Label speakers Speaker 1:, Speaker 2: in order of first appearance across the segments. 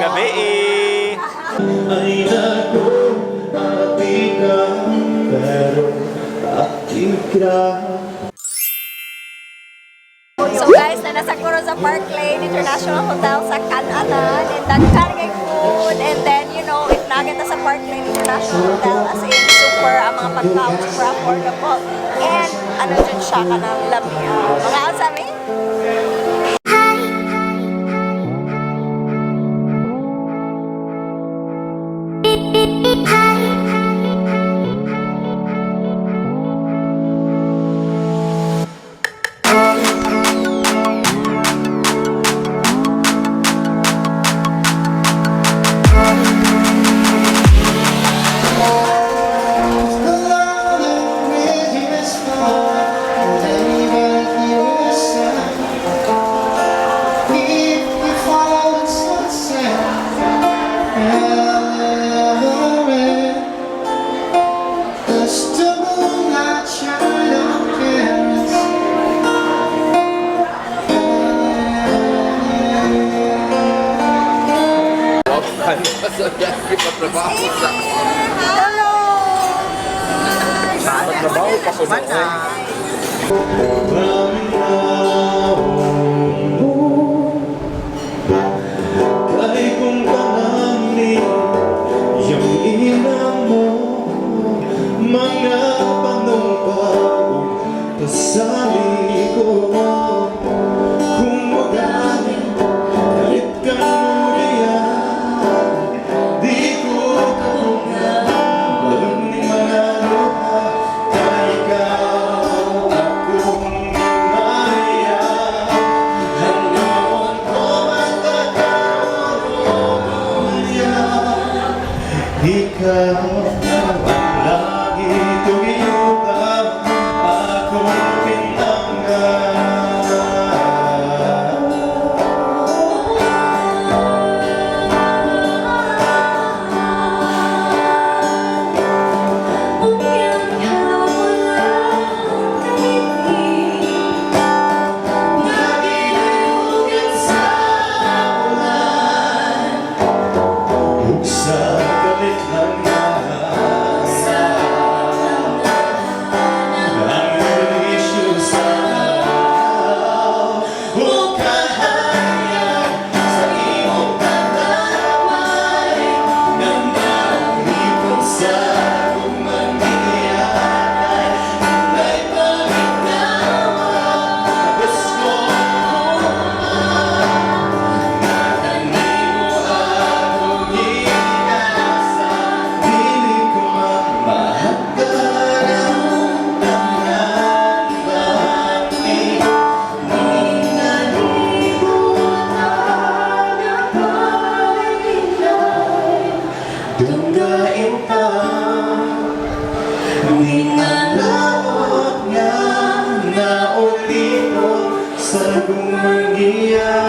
Speaker 1: Gabi eh.
Speaker 2: Ay nako, ati ka, pero ati ka.
Speaker 3: So guys, na nasa ko sa Park Lane International Hotel sa Kananan and daghan kay food and then if nakita sa Park Lane International Hotel, as in super ang mga pagkaon, super affordable and ano jud siya, kanang lami. Mga asa mi? Hello!
Speaker 1: Trabaho pa ko noon.
Speaker 2: Kay kung tanani yung ina mo, mga panumpa pasali ko. Kung magaling kalit kang muriya, di ko kaunga walang ni mga luha. Kay ikaw akong himaya. Hanggang ko matakaroon. Ikaw ang lagi tugiyutan akong pinangga. Ug sa galit lang na ang issue sa ug kahayag sa imong katamay nang naulipon sa kumangiyay ay pangitawa. Tapos ko Nimo akong ginasa. Dili ko mahagdaran tanan bahagi. Dunggain ta Ninalaot nga naulipon sa gumanggiyan.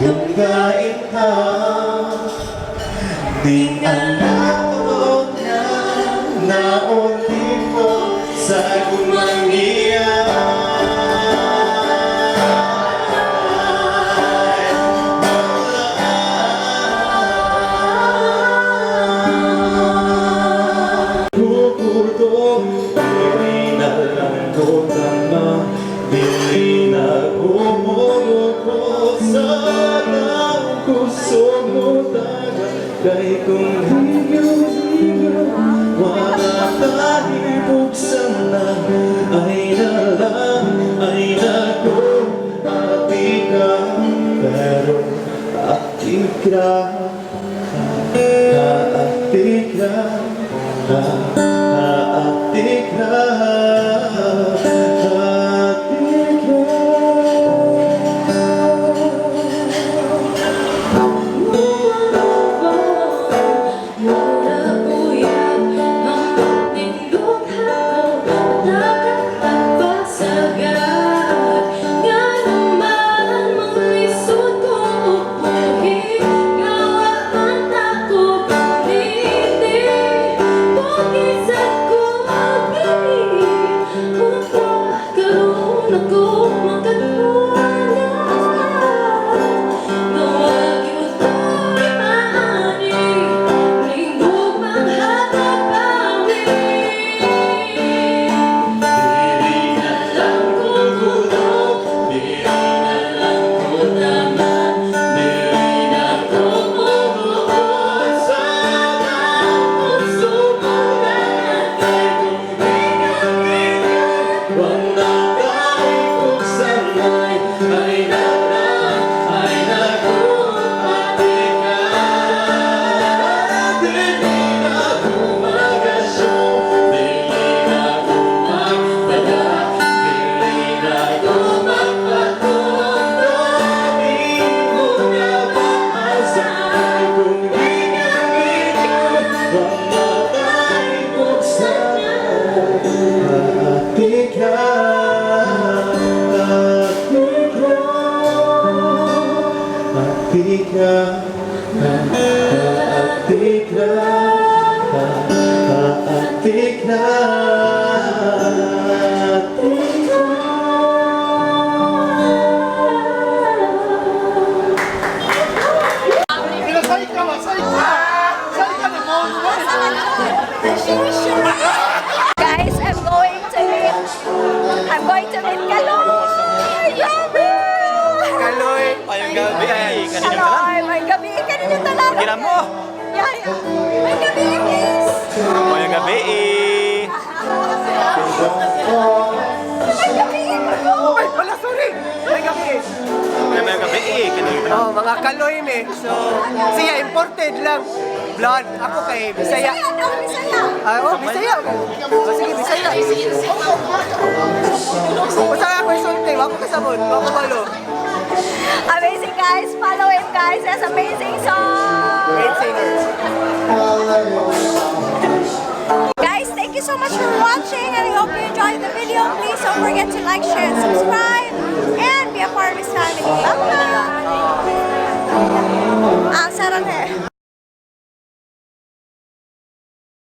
Speaker 2: Dunggain ka Dinalaot na naulipon sa gumanggiyan. Kukuto. ko tama. Dili na ko murukot sa kusog mo taga. Kay kung higaw-higaw, wala tayo na. Ay na lang, ay nako, ati ka. Pero ati ka, ati ka, ati ka, ati ka.
Speaker 4: Mura uyab ang nindot ako nakakapagpasagad. Nga naman manglisod kong upuhi, nga wa man ako pamiti. Bukid sa kubi, upang karon ako makatulog. Nga wa gyud ko'y maani, nindot manghatag pawi.
Speaker 2: Dili na
Speaker 4: Alam ko
Speaker 2: kutob, dili na lang ko tama, dili na ko murukot sa kusog mo kay kung higaw-higaw, wala tayo sanay. Ay na lang, ay naku, ati ka. Dili na ko magasyon, dili na ko magdala, dili na ko magpatundo. Di mo na maasa kung higaw-higaw, wala tayo sanay. Ati ka, ati ka, ati ka, ati ka, ati ka, ati ka.
Speaker 1: Say ka ba? Say ka! Say ka na mo!
Speaker 3: Guys, I'm going to meet Kaloy! Grabe!
Speaker 5: Kaloy!
Speaker 1: Maayong gabii, kanino ka lang?
Speaker 3: Kaloy, maayong gabii. Kanino talaga?
Speaker 1: Gira mo!
Speaker 3: Yeah. Maayong gabii, miss!
Speaker 1: Maayong gabii!
Speaker 3: Maayong gabii, Kaloy!
Speaker 5: Ay, wala, sorry! Maayong gabii.
Speaker 1: Maayong gabii, kanino ka lang?
Speaker 5: Oh, mga kaloy me. So, siya imported lang. Blood. Ako kay Bisaya.
Speaker 3: Bisaya daw, Bisaya!
Speaker 5: Ah, oh, Bisaya. Oh, sige, Bisaya. Basta ako insulti, wako kasabot, wako balo.
Speaker 3: Amazing, guys! Follow him, guys! That's amazing song!
Speaker 5: Great singer.
Speaker 3: Guys, thank you so much for watching and I hope you enjoyed the video. Please don't forget to like, share, and subscribe and be a part of this family. Bye! Ah, sarang eh.